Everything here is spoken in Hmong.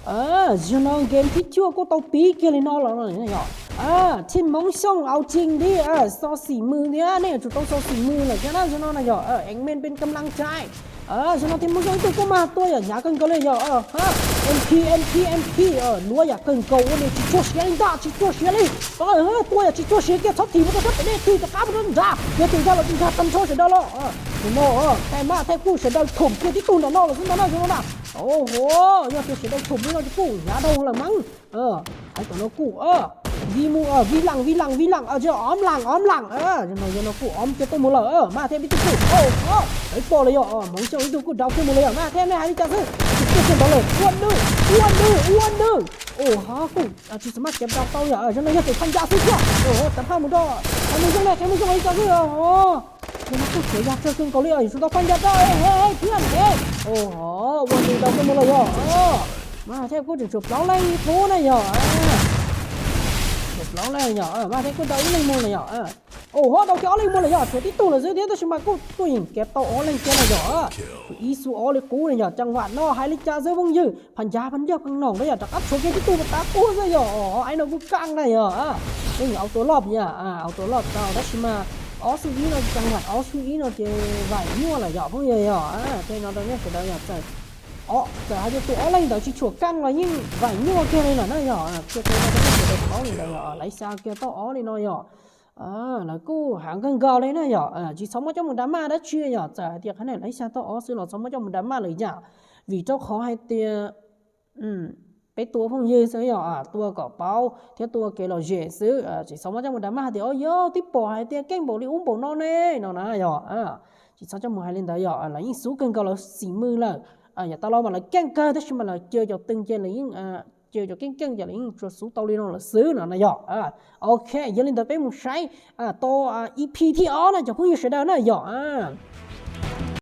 Zaum no game thib cuaj kuj tau pib kiag li no los yog, Team Hmoob Xyooj au cing thiab, xo xim mws thiab, nej yuav tsum tau xo xim mws lawm thiab na zaum no na yog, ev men pes kam laj cai. Zaum no Team Hmoob Xyooj ib tug kuj mag tua yam hnyav kawg nkaus li yog, M P M P M P, luav yam kawg nkaus ua nws tsis tsuag siav li ntag, tsis tsuag siav li. Tua yam tsis tsuag siav kiag txhob thim mus rau sab pem dej, thim rov qab mus rau nrad, yog tias nkag los nkag tag nrho sawv daws los. Zaum no Thaj Maj Thaj kuj sawv daws thum kiag tib tug nram no los xwb ntag na zaum no na. Oho, yog tias sawv daws thum li no ces kuj hnyav dhau lawm mas. Hais tom no kuj vij mus, vij lam vij lam vij lam, ob lam ob lam, zaum no yog no kuj ob kiag tuaj mus lawm, Maj Thaj peb tug kuj, lawv pom lawm yog, Hmoob Xyooj ib tug kuj dau kiag mus lawm yog, Maj Thaj nej hais li cas xwb, kuj kiag ntawd lawm, ua nws ua nws ua nws. Oho, kuj tsis txog maj kev dau tau yog, zaum no yog tus phaj ncaj xwb thiab, tawm phaj mus rau, qhov mus zoo ne, qhov mus zoo li cas xwb. Zaum no kuj tsuav yog tsawg kawg nkaus li, yuav tsum tau phaj ncaj rau, he thiab ne. Oho, ua nws dau kiag mus lawm yog, Maj Thaj kuj tseem tshuav plaub leej qub na yog, tshuav plaub leej yog, Maj Thaj kuj dau ib leeg mus na yog. Oho, dau kiag ob leeg mus lawm yog, tshuav tib tug lawm xwb thiab tab sis mas kuj tuaj yeem kev tau ob leeg thiab na yog. Tshuav ib xu ob li qub na yog, caj vam no hais li cas xwb phooj ywg, phaj ncaj phaj ncaj phaj noom na yog, rov qab tshuav kiag tib tug mas tab quaj xwb yog, aib no kuj kaj na yog. Peb yeem auto loj yog, auto loj tau tab sis mas ob xu ib no caj vam ob xu ib no ces vaim nyuaj lawm yog phooj ywg yog, thiaj no rau nej sawv daws yog txawm, txawm hais tias tus ob leeg ntawd tsis tshuam kaj los yeej vaim nyuaj kiag li lawm na yog, qhia kiag rau nej sawv daws paub li ntawd yog, lawv xya kiag tau ob li no yog. Lawv kuj heev kawg nkaus li na yog, tsis txhob muab coj mus drama dab tsi yog, txawm hais tias qhov no lawv xya tau ob xwb los txhob muab coj mus drama lawm yom, vim rau qhov hais tias peb tua phooj ywg xwb yog, tua kom paub thiab tua kev lom zem xwb, tsis txhob muab coj mus drama hais tias o yog twb pom hais tias keej npaum li ub npaum no ne no na yog. Tsis txhob coj mus hais li ntawd yog, lawv yeej xub kawg nkaus lawv xim mws lawm. Yav tas los mas lawv keej kawg tab sis mas lawv caw cov tw ces lawv yeej, caw cov keej keej ces lawv yeej tsuas xub tau li no lawm xwb no na yog. Ok, yog li ntawd peb mus saib tau E P thib ob na cov phooj ywg sawv daws na yog.